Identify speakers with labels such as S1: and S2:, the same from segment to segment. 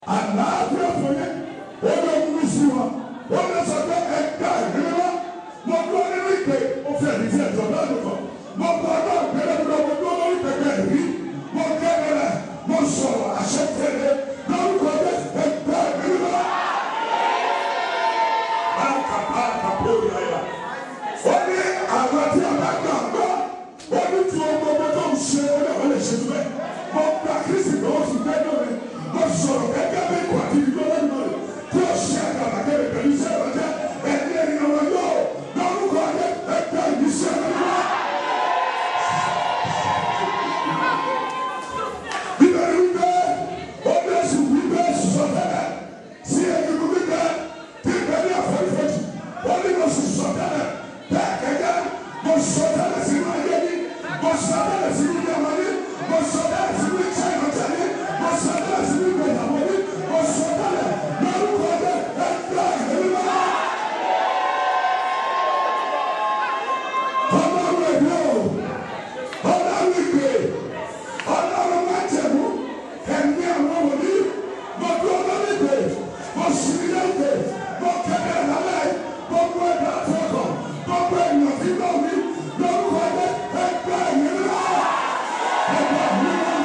S1: Àlàáfíà fún yín. Ó lọ mú sí wa. Ó lọ sọ pé ẹgbẹ́ ìrírá. Mo dúró nínú ìpè. Ó fi ẹ̀rí sí ẹ̀jọ̀ náà lùkọ̀. Mo bọ́ ọdọ́ ìpínlẹ̀ mi lọ. Mo dúró lórí pẹ̀pẹ̀ rí. Mo kẹ́rẹ̀ rẹ̀. Mo sọ̀rọ̀ àṣẹ tẹ̀lé. Lórúkọ Jésù ẹgbẹ́ ìrírá. Ó ní àwọn tí a bá gbàgbọ́. Ó ní tí ohun gbogbo tó ń ṣe ó ní àwọn lè ṣe tó bẹ́ẹ̀. Mo gba Kristi lọ́wọ́ sí bẹ́ẹ̀ náà ni. Mo sọ̀rọ̀ gẹ́gẹ́ bí ikọ̀ àti ìdúró lẹ́nu rẹ̀ tí ó ṣe àgàbàgebè pẹ̀lú iṣẹ́ ìrọ̀jẹ́ ẹ̀mí ènìyàn wọn yóò lórúkọ ayé ẹgbẹ́ ìbísí ẹ̀mí wá. Bíbélì wípé ó ní oṣù wípé sọtẹ́lẹ̀ sí egungun gbígbẹ tí ìgbẹ́ ní àforífojì. Ó ní oṣù sọtẹ́lẹ̀ bẹ́ẹ̀ gẹ́gẹ́ mo sọtẹ́lẹ̀ sínú ayé mi, mo sọtẹ́lẹ̀ sínú ilé ọmọ mi, mo sọtẹ́lẹ̀ sínú iṣẹ́ ìrọ̀jẹ́ mi, mo sọtẹ́lẹ̀ sínú ìgbéyàwó mi, mo sọtẹ́lẹ̀ lórúkọ ayé ẹgbẹ́ ìlú wá. Ọlọ́run èdè o, Ọlọ́run ìpè, Ọlọ́run májẹ̀mú, ẹ̀mí àwọn wòlíì, mo dúró lórí ìpè, mo sì ní ìpè, mo kéde lálẹ́, gbogbo ẹ̀dá àtọkọ̀, gbogbo ènìyàn tí gbọ́ mi, lórúkọ ayé ẹgbẹ́ ìlú wá. Ẹgbẹ́ ìlú wá,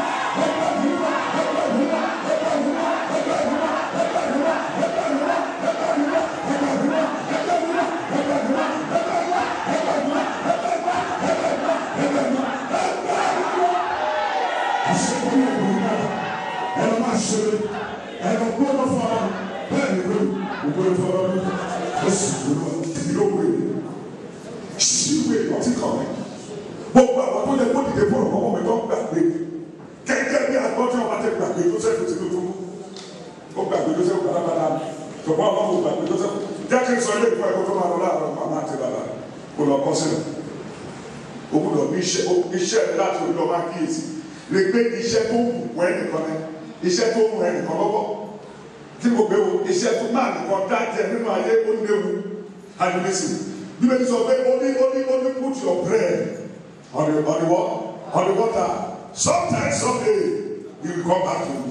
S1: ẹgbẹ́ ìlú wá, ẹgbẹ́ ìlú wá, ẹgbẹ́ ìlú wá, ẹgbẹ́ ìlú wá, ẹgbẹ́ ìlú wá, ẹgbẹ́ ìlú wá, ẹgbẹ́ ìlú wá, ẹgbẹ́ ìlú wá, ẹgbẹ́ ìlú wá, ẹgbẹ́ ìlú wá, ẹgbẹ́ ìlú wá, ẹgbẹ́ ìlú wá, ẹgbẹ́ ìlú wá, ẹgbẹ́ ìlú wá, ẹgbẹ́ ìlú wá, ẹgbẹ́ ìlú wá. Àṣekúrò ìlú náà, ẹ lọ máa ṣe ẹ lọ gbọ́dọ̀ fara bẹ́ẹ̀ ni lórí ògbóni fara lórí ó sì gbóná ìlówó èdè ṣíwèé ìrántí kan mi. Gbogbo àwọn tó yẹ kó dìde fún ọmọ mi tó ń gbàgbé gẹ́gẹ́ bí agbọ́n tí wọ́n bá ti gbàgbé Joseph Tinubu ó gbàgbé Joseph pátápátá ṣùgbọ́n ọmọ kò gbàgbé Joseph. Jẹ́ kí n sọ ilé ìfọ́ ẹ̀kọ́ tó máa lọ láàárọ̀ màmá àti bàbá kò lọ kọ́ sílẹ̀. O gbọ́dọ̀ ní iṣẹ́ rẹ láti òní lọ máa kíyèsí lè gbé iṣẹ́ tó wù ẹnìkan ní iṣẹ́ tó wù ẹnìkan lọ́wọ́ tí mo gbé wo iṣẹ́ tó máa nìkan dá jẹ nínú ayé ó léwu. Àdìmísì Bíbélì sọ pé ó ní ó ní ó ní put your bread on the what? On the water. Sometimes someday you will come back to you.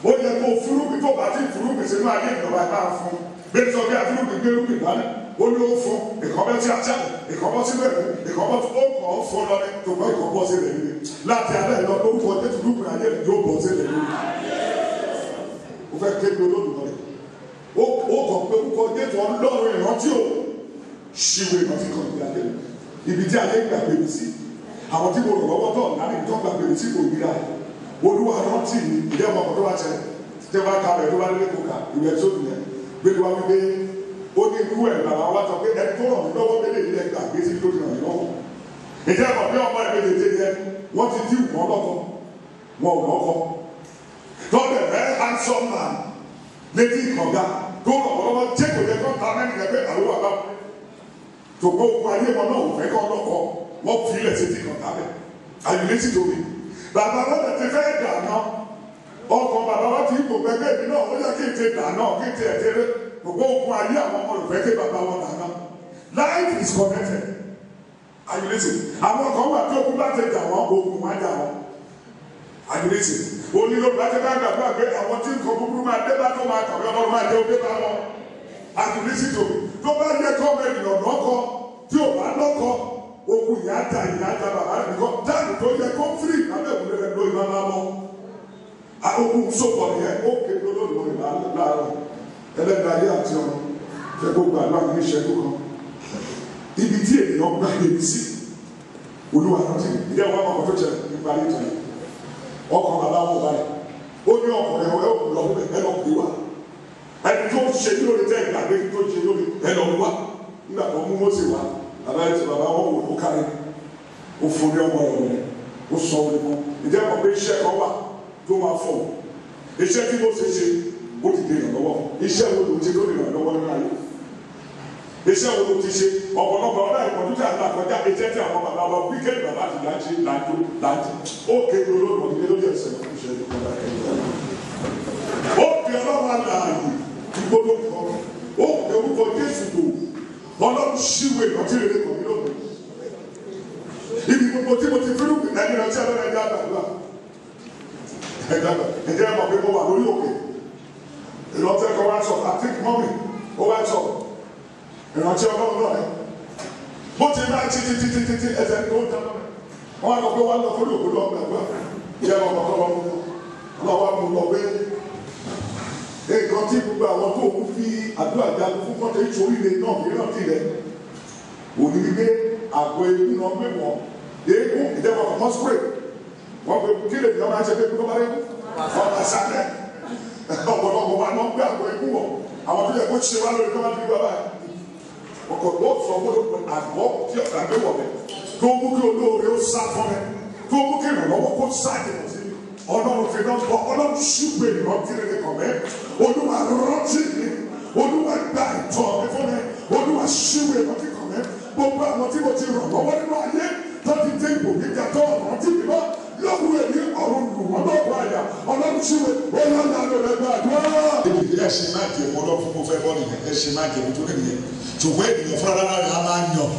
S1: Ó yẹ kó fúrúgbìn tó bá ti fúrúgbìn sínú ayé ìjọba ẹ̀ máa fún. Bẹ́ẹ̀ni sọ pé àfúrúgbìn gbé rúgbìn dání. Ó ní ó fún ìkọ́bẹ́ tí a jáde, ìkọ́bọ́ sínú ẹ̀kú, ìkọ́bọ́ tó ó kàn ó fún lọ́ní tó kọ́ ìkọ́bọ́ sí ilẹ̀ líle. Láti alẹ́ lọ lórúkọ Jésù rúgbìn ayé rẹ̀ yóò bọ́ sí ilẹ̀ líle. Ó fẹ́ kéde Olódùmarè. Ó kàn pé orúkọ Jésù Ọlọ́run ìrántí o. Ṣíwèé ìrántí kan ìgbé ayé rẹ̀. Ibi tí ayé gbàgbé mi sí. Àwọn tí mo rọ̀ lọ́wọ́ tọ̀ láti tó gbàgbé mi sí kò yíra. Olúwa rántí mi, ìdí ọmọ ọkọ̀ tó bá ṣẹlẹ̀ tí wọ́n bá ka rẹ̀ tó bá lé kó ka ìwé tó nìyẹn. Gbé wa wípé ó ní irú ẹ̀ bàbá wa sọ pé ẹni tó ràn mí lọ́wọ́ délé ilé gbàgbé sí tó ti ràn mí lọ́wọ́. Ìjẹ́ ẹ̀mọ̀ bí ọmọ ẹ̀ méjèèjì yẹn wọ́n ti dín wọn lọ́kọ wọn ò lọ́kọ. Tọ́lẹ̀ rẹ̀ handsome man létí ìkànga tó ràn wọ́n lọ́wọ́ jẹ́ kò yẹ kó ta mẹ́rin yẹn pé àwọn àbá tòkó ogun ayé wọn náà ò fẹ́ kọ́ lọ́kọ wọ́n fi ilẹ̀ sétí ìkànga bẹ̀. Àyùlé sì tóbi. Bàbá wọn ti fẹ́ dàná ọkọ̀ bàbá wọn ti kò gbẹgbẹ́ mi náà ó yẹ kí n ti dàná kí n ti ẹ̀ tẹ́lẹ̀ gbogbo ogun ayé àwọn ọmọ rẹ̀ fẹ́ kí bàbá wọn dàná. Life is connected. Are you listening? Àwọn kan wà tí ogun bá ti dà wọ́n ogun máa dà wọ́n. Are you listening? Onílò bá ti bá gbàgbọ́ pé àwọn tí nǹkan búburú máa dé bá tó máa kàwé ọlọ́run máa jẹ́ ó dé bá wọn. Are you listening to me? Tó bá yẹ kọ́ ọmọ ènìyàn lọ́kọ tí ò bá lọ́kọ ogun ìyá ta ìyá ta bàbá rẹ̀ nìkan táàbù tó yẹ kó fírì lábẹ́ ìwúlẹ̀ rẹ̀ lórí máa bọ́. Ogun sọ̀pọ̀ nìyẹn ó kéde olódùmarè láàárọ̀ ẹlẹ́dàá ayé àti ọ̀run fẹ́ kó gbà láàrin ní ìṣẹ́jú kan. Ibi tí ènìyàn gbà yẹbi sí Olúwa rántí mi. Ìdí àwọn ọmọ tó jẹ nípa ayé ìtàn yìí. Ọkàn bàbá wọn balẹ̀. Ó ní ọkùnrin ẹ̀ ò lọ ẹ lọ pè wá. Ẹni tó ṣe lórí tẹ́ ìgbàgbé tó ṣe lórí ẹ lọ wá. Nígbà tó mú Mósè wá, bàbá ẹ̀ tí bàbá wọn wò ó kárí. Ó fún ní ọmọ rẹ̀ ó sọ orí mọ́. Ìdí àwọn pé iṣẹ́ kan wà tó máa fọ̀. Iṣẹ́ tí Mósè ṣe ó ti di ìrànlọ́wọ́. Iṣẹ́ wo ló ti lórí ìrànlọ́wọ́ nínú ayé? Iṣẹ́ wo ló ti ṣe? Ọ̀pọ̀lọpọ̀ ọ̀dà ìpọ̀jù tí a ń là kọjá iṣẹ́ tí àwọn bàbá wa wíkẹ́ndì bàbá ti láti láti láti ó kéde olóògùn ọ̀dún lórí ẹsẹ̀ ìṣẹ́ ìkọlá ẹ̀yẹ. Ó fi ọlọ́run àlàyé ìgbóná kan ó fi orúkọ Jésù lò ọlọ́run ṣíwèé ìrántí rere kàn mí lónìí. Ibi gbogbo tí mo ti fi rúgbìn ẹni rántí ọlọ́run ẹja àgbàdua. Ẹja àgbàdua. Ǹjẹ́ ẹ mọ̀ pé mo wà lórí òkè? Ìrántí ẹ̀kọ́ wá sọ, I think mọ́mì ó wá sọ. Ìrántí ọlọ́run náà ni. Bó ti máa ti ti ti ti ti ẹsẹ̀ ní ó ń dáná. Wọ́n á lọ pé wọ́n lọ kórè òkú lọ́wọ́ gbàgbà. Ìyá ọmọ kan lọ́wọ́ lọ́wọ́ mú lọ pé nǹkan tí gbogbo àwọn tó ń fi àdúrà jagun fún kọ́tẹ́ ìṣòríire náà fi rántí rẹ̀. Òní wípé àgọ́ eégún náà gbé wọ́n. Eégún ìjọba ọmọ spray. Wọ́n pe kí lè ní ọmọ àṣẹ pé kó bá rí wọ́n bá sáré. Ọ̀pọ̀lọpọ̀ wa náà gbé àgọ́ eégún wọ̀. Àwọn tó yẹ kó ṣe wá lórí kọ́má tó bá ọkọ̀ tó sọ fún àgọ́ tí ọ̀gá gbé wọ̀ bẹ̀. Tó mú kí olóore ó sá fún mi. Tó mú kí ìrànlọ́wọ́ kó sá ìdìbò sí mi. Ọlọ́run fi náà bọ̀ Ọlọ́run ṣùgbọ́n ìrántí rere kàn mí. Olúwa rántí mi. Olúwa gba ìtọ́ mi fún mi. Olúwa ṣùgbọ́n ìrántí kàn mí. Gbogbo àwọn tí mo ti ràn lọ́wọ́ nínú ayé tó ti dé ipò gíga tó rántí mi mọ́. Lọ́wọ́ èmi ọ̀run lù wọ́n lọ́wọ́ àyà. Ọlọ́run ṣùgbọ́n Ọlọ́run rẹ̀ gbàdúrà.
S2: Ẹ̀sìn máa jẹ̀ mọ́ lọ́fún mo fẹ́ bọ́ nìyẹn. Ẹ̀sìn máa jẹ̀ mọ́ tó nìyẹn. Ṣùgbọ́n ènìyàn fúnra rárá rẹ̀ á máa yàn.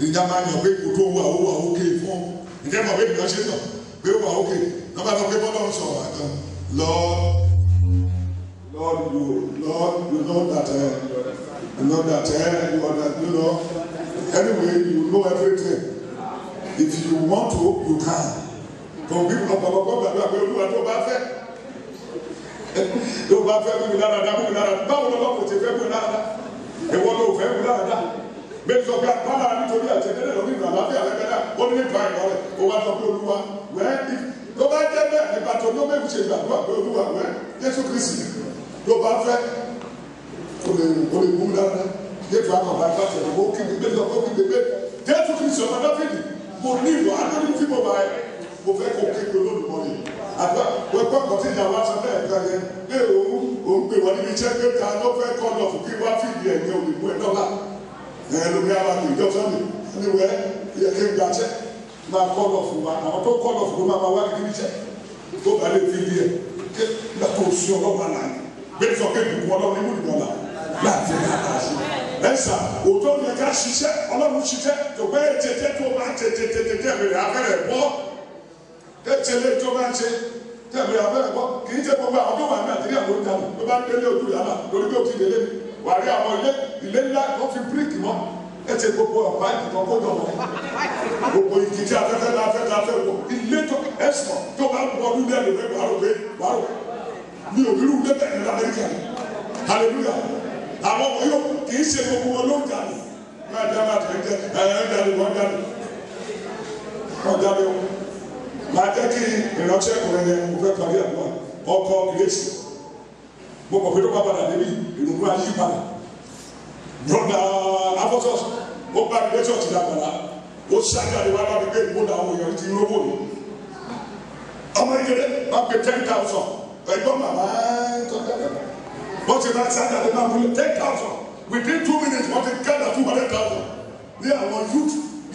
S2: Ìjà máa yàn pé ipò tó wà ó wà ókè fún. Ǹjẹ́ mọ̀ pé ènìyàn ṣe yàn pé ó wà ókè? Lọ́ba tó pé bọ́lá ń sọ̀rọ̀ àtàn. Lord, Lord, you, Lord, you know that, you know that, you are that, you know. Anyway, you know everything. If you want to, you can. Kò bí ọ̀pọ̀lọpọ̀ gbàdúrà pé Olúwa tó bá fẹ́. Tó bá fẹ́ mú mi lára dá, mú mi lára dá. Báwo lọ́wọ́ kò ti fẹ́ mú mi lára dá? Ìwọ ló fẹ́ mú lára dá. Bẹ́ẹ̀ni sọ pé apálára nítorí àtẹ̀tẹ̀lẹ̀ lórí ìlú àlàáfíà lẹ́gbẹ̀dá. Ó ní nípa ìlọ rẹ̀. Ó wá sọ pé Olúwa wẹ́ tó bá jẹ́ bẹ́ẹ̀ nípa tó ló bẹ́ẹ̀ ṣe gbàdúrà pé Olúwa wẹ́ Jésù Kristi tó bá fẹ́ ó lè mú mi lára dá. Jésù àkànbá bá tẹ̀lé ó kí mi gbé ó kí mi gbé. Jésù Kristi ọmọ Dáfídì mo ní ìlú àdóní tí mo bá ẹ. Mo fẹ́ kó kéde Olódùmarè. Àdúrà wẹ́pọ̀ kan tí ìyàwó aṣọ bẹ́ẹ̀ kan yẹn pé òun pè wọ́n níbi iṣẹ́ pé ta ló fẹ́ kọ́ lọ fún kí wá fìdí ẹ̀yẹ òyìnbó ẹ̀ dọ́là. Ẹ̀ lómi ara mi ìjọ sọ́ọ̀nì níwẹ̀ yẹ kí n gbàṣẹ́ máa kọ́ lọ fún wa. Àwọn tó kọ́ lọ fún ló máa wá níbi iṣẹ́ tó bá lè fìdí ẹ̀ ké nígbà tó sí ọlọ́run àlàyé. Bẹ́ẹ̀ sọ pé ìbùkún ọlọ́run nínú ìgbọ̀nà láti ní àtàṣe. Ẹ̀sà òótọ́ yẹ ká ṣiṣẹ́ ọlọ́run ṣiṣẹ́ tó bẹ́ẹ̀ tètè tó máa tètè tètè tẹ̀lé abẹ́rẹ́ bọ́. Tẹ̀lé tó máa ṣe tẹ̀lé abẹ́rẹ́ bọ́. Kì í ṣe gbogbo àwọn tó wà ní Nàìjíríà ló ń jalè ló bá ń délé ojú yàrá lórí bí ó ti délé mi. Wà á rí àwọn ilé ńlá tó fi bíríkì mọ́. Ẹ ṣe gbogbo ọ̀pá ìkìtàn kó jọ wọ́n. Gbogbo igi tí afẹ́fẹ́ láfẹ́ láfẹ́ wọ ilé tó ẹ̀sán tó bá ń bọ́ ọdún lẹ́nu rẹ̀ wàá rò pé wàá rò mi ò rí irú lẹ́bẹ̀ẹ́ ní Amẹ́ríkà. Hallelujah. Àwọn ọmọ yóò kì í ṣe gbogbo wọn ló ń jalè. Máa dá máa tẹ̀ jẹ́ ẹ̀ ń jalè wọ́n jalè. Wọ́n jalè o. Máa jẹ́ kí ìránṣẹ́ ọkùnrin yẹn mo fẹ́ parí àdúrà ọkọ ìrẹsì. Mo mọ̀ pé tó bá padà débi ìrònú ayé padà. Brother Afọ́sọ́s ó bá mi lé ṣọ́ọ̀ṣì dàgbàlá. Ó ṣáájú wá bá mi gbé ìbò làwọn èèyàn ti rówó mi. Ọmọ ìkéré bá pe 10,000. Ẹ̀gbọ́n màmá tọ́jú àgbà. Wọ́n ti máa ṣáájú àti máa múlẹ̀ 10,000 within 2 minutes wọ́n ti gather 200,000 ní àwọn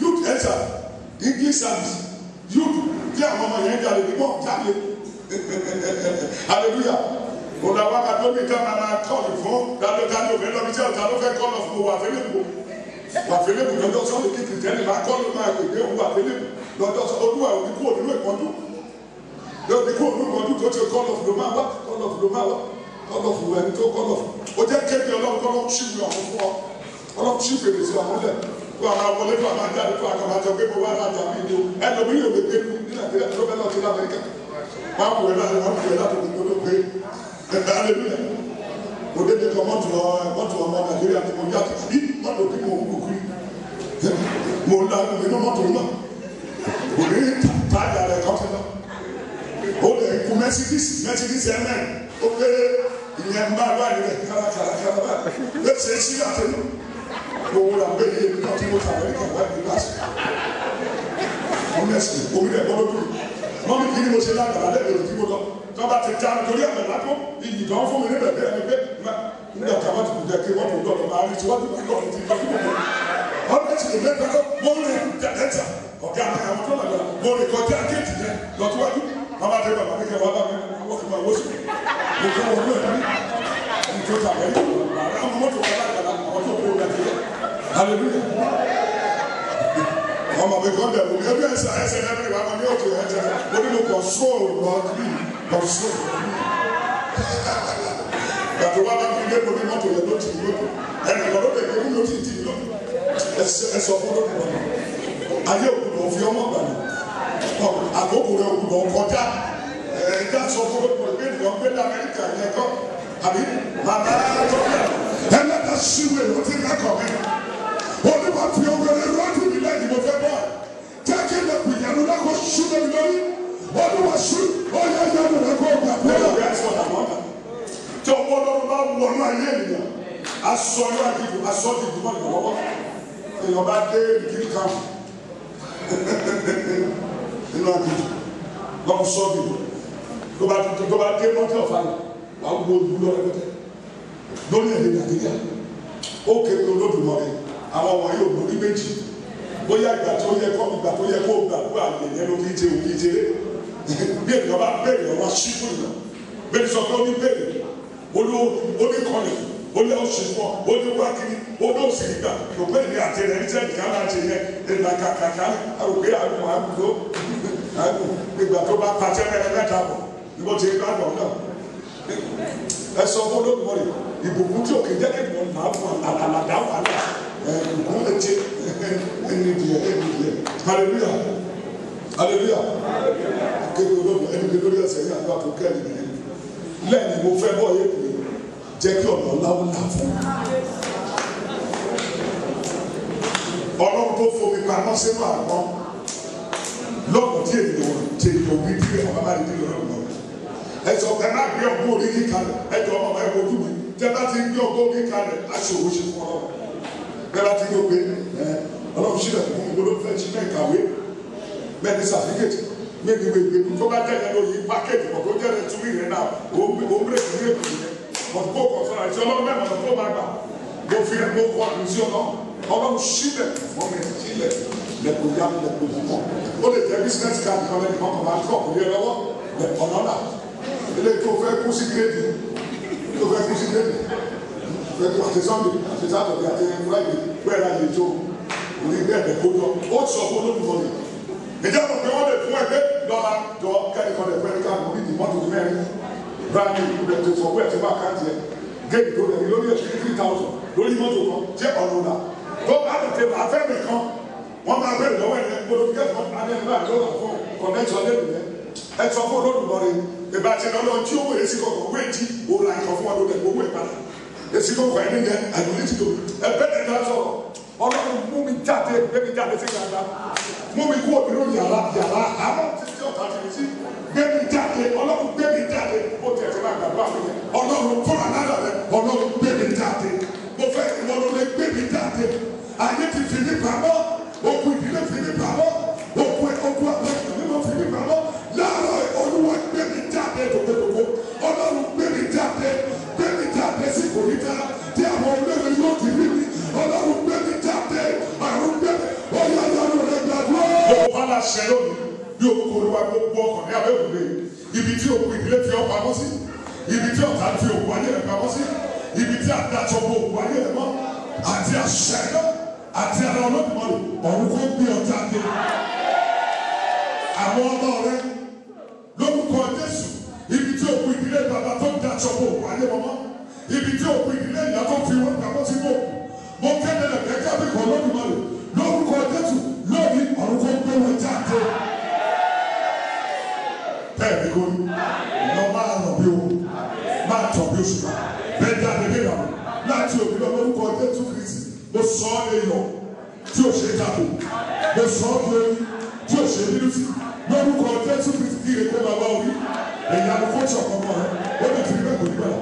S2: youth ẹ̀sà English service youth tí àwọn ọmọ yẹn jáde ní wọ́n jáde. Hallelujah. Òdàwọ̀ àkàtúntò ká máa kọ́ọ̀lù fún dáadọ́dáadọ́ òfin lọ́bi tí ọ̀tá ló fẹ́ kọ́ọ̀lù fún wà fẹ́lẹ́bù wà fẹ́lẹ́bù lọ́jọ́ sọ́ọ̀lù kí kìtẹ́nì máa kọ́ọ̀lù máa pè é wà fẹ́lẹ́bù lọ́jọ́ sọ́ọ̀lù olúwa òní kúrò nínú ìpọ́njú òní kúrò nínú ìpọ́njú tó ti kọ́ọ̀lù fún ló máa wá kọ́ọ̀lù fún ló máa wá kọ́ọ̀lù fún ẹni tó kọ́ọ̀lù fún. Ó jẹ́ kéde ọlọ́run kọ́lọ́ ṣíwì ọ̀hún fún ọ ọlọ́run ṣí fèrèsé ọ̀hún lẹ̀ kó àwọn awọlé tó àwọn ajáde tó àwọn àjọ pé mo wá lájà mí ni o ẹlòmíì ò lè gbé ní Nàìjíríà tó fẹ́ lọ́ọ́ sí l'Amẹ́ríkà wọ́n á wù ẹ́ láti wọ́n á wù ẹ́ láti wọ́n á pé hallelujah. Mo dédé kan mọ́tò ọmọ Nàìjíríà tí mo yá bí mọ́tò tí mo ń kú mo ń lanu inú mọ́tò náà kò ní táyà rẹ̀ kọ́ sí náà ó lè kú Mercedes mn ó pé ìyẹn ń bá a lọ́ọ̀rì rẹ̀ kárakára báyìí lè ṣe é sí àtẹnu gbogbo la gbé yé mi náà tí mo ta Amẹ́ríkà wá ní láti honestly omi rẹ̀ gbọ́dọ̀ dùn mọ́mí kí ni mo ṣe lágbàlá lẹ́gbẹ̀ẹ́ tí mo lọ tó bá ti já nítorí àmì lápò iyì tó ń fún mi níbẹ̀ bẹ́ẹ̀ ni pé nígbà tá a bá ti kù jẹ́ kí wọ́n tó dọ̀dọ̀ máa rí tí wọ́n ti kú lọ́ọ̀rì tí wọ́n ti kú honestly mẹ́ta mo rìn jàdẹ́ta ọ̀gá mi àwọn tó lọ́dọ̀ mo rìn kọjá géètì yẹn lọ́tíwájú wọ́n bá dé bàbá mi kẹ́ wọ́n bá mi wọ́n fi máa wó sí mi mo fẹ́ wọ́n lóyún mi tó ta mẹ́rin àwọn mọ́tò kan lágbàlá àwọn tó kó Nàìjíríà. Hallelujah. Ọmọ mi kọ́ dẹ̀ wọ́n ẹbí ẹsẹ̀ ẹsẹ̀ ẹbí wà á ní òkè ẹsẹ̀ wọ́n ní mo kọ̀ sóòrò lọ bí kọ̀ sóòrò. Gbàtọ́ wá bá mi lé lórí mọ́tò yẹn ló tì mí lójú. Ẹnìkan ló lè gbé mi ló tì mí lójú. Ẹ sọ fún lójú wọn. Ayé òkúdọ̀ fi ọmọ gbà mí. Àkókò rẹ̀ òkúdọ̀ kọjá. Ẹ̀ẹ́dá sọ fún lójú wọn pé ènìyàn gbé ní Amẹ́ríkà yẹn kọ́. Àbí màmá tó yẹ.
S1: Ẹlẹ́dàá ṣíwèé ló ti lẹ́kọ̀ọ́ mi. Olúwa fi owó rẹ̀ rọ́ọ̀dù mi lẹ́yìn mo fẹ́ bọ́. Jẹ́ kí ilẹ̀kùn ìyanu náà kó ṣú lórí lórí. Olúwa ṣú ọyọ ìyanu rẹ̀ kó gbà pé.
S2: Tí ọwọ́ Ọlọ́run bá wọnú ayé ènìyàn, aṣọ inú àdìgbò, aṣọ ìdìbò mọ́ ìyàn lọ́wọ́. Èèyàn bá dé ìdílé kan nínú àdìgbò, lọ́kọ̀ sọ ìdìbò. Tó bá tuntun tó bá dé mọ́tò ọ̀fà yìí, wàá wo ìlú lọ rẹpẹtẹ. Lórí èdè Nàìjíríà, ó kéré Olódùmarè, àwọn wọ̀nyí ò lórí méjì. Bóyá ìgbà tó yẹ kó ìgbà tó yẹ kó gbàdúrà yẹ̀yẹ́ ló fi ń ṣe òkè ṣeré. Bí ènìyàn bá béèrè ọ̀rọ̀ ṣíkú ìyàn. Bẹ́ẹ̀ni sọ pé ó ní béèrè, ó ní kọ́lẹ̀, ó ní ọ̀ṣun fún ọ, ó ní wákìrì, ó ní òsì nígbà. Kò pé ní àti ẹ̀rẹ́ níṣẹ́ nìkan máa ṣe yẹn, ìlà kàkàkà, àròpé àrùn àgùn àgùn ìgbà tó bá pàṣẹ mẹ́rin mẹ́ta bọ̀ ni mo ti rí bá bọ̀ náà. Ẹ sọ fún Olódùmarè, ìbùkún tí òkè jẹ́ kí ènìyàn máa fún àlàdá wàhálà. Ìbùkún lè ṣe ẹni díẹ̀ ẹni díẹ̀. Hallelujah! Hallelujah! Kéde olóògùn ẹni gbé lórí ẹsẹ̀ yìí àdúrà tó kẹ́rin nìyẹn. Lẹ́yìn mo fẹ́ bọ́ yé pé jẹ́ kí ọ̀nà ńlá ó là fún mi. Ọlọ́run tó fomi pamọ́ sínú àgbọn lọ́pọ̀ tí ènìyàn ti ènìyàn wí bí ọba bá rí bí lọ́rùn lọ. Ẹ sọ ẹ má gbé ọgbọ́n orí yín kalẹ̀ ẹ jọ ọmọ ẹ wojú mi tẹ bá ti gbé ọgbọ́n orí kalẹ̀ aṣọ òwò ṣe fún ọlọ́run. Bẹ́ẹ̀ bá ti gbé pé ẹ ọlọ́run sílẹ̀ fún mi ló fẹ́ sílẹ̀ kàwé bẹ́ẹ̀ ni sàfíkẹ́tì méjì gbègbè tó bá jẹ́ yẹn lóye pákéjì pọ̀ tó jẹ́ rẹ̀ túmí rẹ̀ náà ó ń bèrè ní èkó yẹn ọ̀tún kó kọ̀ sọ́ra ìṣẹ́ ọlọ́run mẹ́rin ọ̀nà tó máa gbà mo fi mo kọ́ àmì sí ọlọ́run ọlọ́run sílẹ̀ fún mi sílẹ̀ lẹ́kọ̀ọ́ yá lẹ́kọ̀ọ́ mọ́ ó lè jẹ́ business card kan lẹ́nu kan máa drop ní ẹ lọ́wọ́ ọ̀nà náà ilé tó fẹ́ kú sí gírèdì tó fẹ́ kú sí gírèdì fẹ́ kú àti Sunday àti Saturday àti Friday bẹ́ẹ̀ la lè tó orí bẹ́ẹ̀ bẹ́ẹ̀ kó jọ ó sọ fún Olódùmarè ìjọba pé wọ́n lè fún ẹgbẹ́ dọ́là jọ kẹ́nìkan lè fún ẹnìkan kò ní di mọ́tò mẹ́rin brand new rẹ̀ tó sọ wẹ́ẹ̀ tí wọ́n àkáǹtì ẹ̀ géèdì tó lẹ̀ lórí ẹ̀sìn 3,000 lórí mọ́tò kan jẹ́ ọ̀nà ọ̀nà tó bá lè tẹ àfẹ́ nìkan wọ́n máa bẹ̀rẹ̀ lọ́wọ́ ẹ̀ gbọ́dọ̀ kí ẹ̀fọ́ adẹ́nubá lọ́wọ́ fún kọ̀nẹ́tọ̀ lẹ́nu yẹn ẹ sọ fún Olódùmarè ìbá ti lọ́lọ́ tí ó wèrè sí kọ̀ọ̀kan wé tí ó ra ìkọ̀ fún ọdún ẹ̀ gbowó ìpadà èsì kọ̀ọ̀kan ẹni yẹn àdúgbò ti tó ẹ bẹ́ẹ̀ ní sọ̀rọ̀ Ọlọ́run mú mi jáde gbé mi jáde sí gbangba mú mi kú òbí lórí yàrá yàrá àmọ́ títí ọ̀tá ti fi sí gbé mi jáde Ọlọ́run gbé mi jáde ó tiẹ̀ ti máa gbàdúrà mi yẹn
S1: Ọlọ́run fúnra lára rẹ̀ Ọlọ́run gbé mi jáde. Mo fẹ́ ìwọ ló lè gbé mi jáde. Ayé ti fi mí pamọ́, okùn ìdílé fi mí pamọ́, okùn okùn àbẹ̀kẹ̀ mímọ́ fi mí pamọ́. Láàárọ̀ Olúwa gbé mi jáde tòkótòkó. Ọlọ́run gbé mi jáde, gbé mi jáde sí kòríta tí àwọn olóore yóò ti rí mi. Ọlọ́run gbé mi jáde, àrùn gbé mi, ọyọ́ ìyanu rẹ̀ gbàdúrà.
S2: Gbogbo bá ṣe lónìí bí orúkọ Olúwa gbogbo ọkàn ní abẹ́ òrùlé ibi tí òkú ìdílé fi ọ́ pamọ́ sí ibi tí ọ̀tá fi òkú ayé rẹ̀ pamọ́ sí ibi tí àdájọ́ bo òkú ayé rẹ̀ mọ́
S1: àti àṣẹ náà àti ara Olódùmarè ọ̀run kó gbé ọ jáde. Àwọn ọmọ rẹ lórúkọ Jésù ibi tí òkú ìdílé bàbá tó ń daṣọ bo òkú ayé wọn mọ́ ibi tí òkú ìdílé ìyá tó fi wọn pamọ́ sínú òkú mo kéde rẹ̀ gẹ́gẹ́ bí kò Olódùmarè lórúkọ Jésù lónìí ọ̀run kó gbé wọn jáde. Bẹ́ẹ̀ ni kò ní lọ máa ràn bí owó máa tọ̀ bí oṣù bẹ́ẹ̀ jáde ní ìlànà láti òbí lọ lórúkọ Jésù Kristi mo sọ ọ́ lè yọ tí o ṣe dàbò mo sọ ọ́ di orí tí o ṣe bínú sí lórúkọ Jésù Kristi kí ire kó máa bá orí èyí àlùkò tí ọ̀kan mọ́ rẹ ó lè fi bẹ́ẹ̀ kò ní bẹ́ẹ̀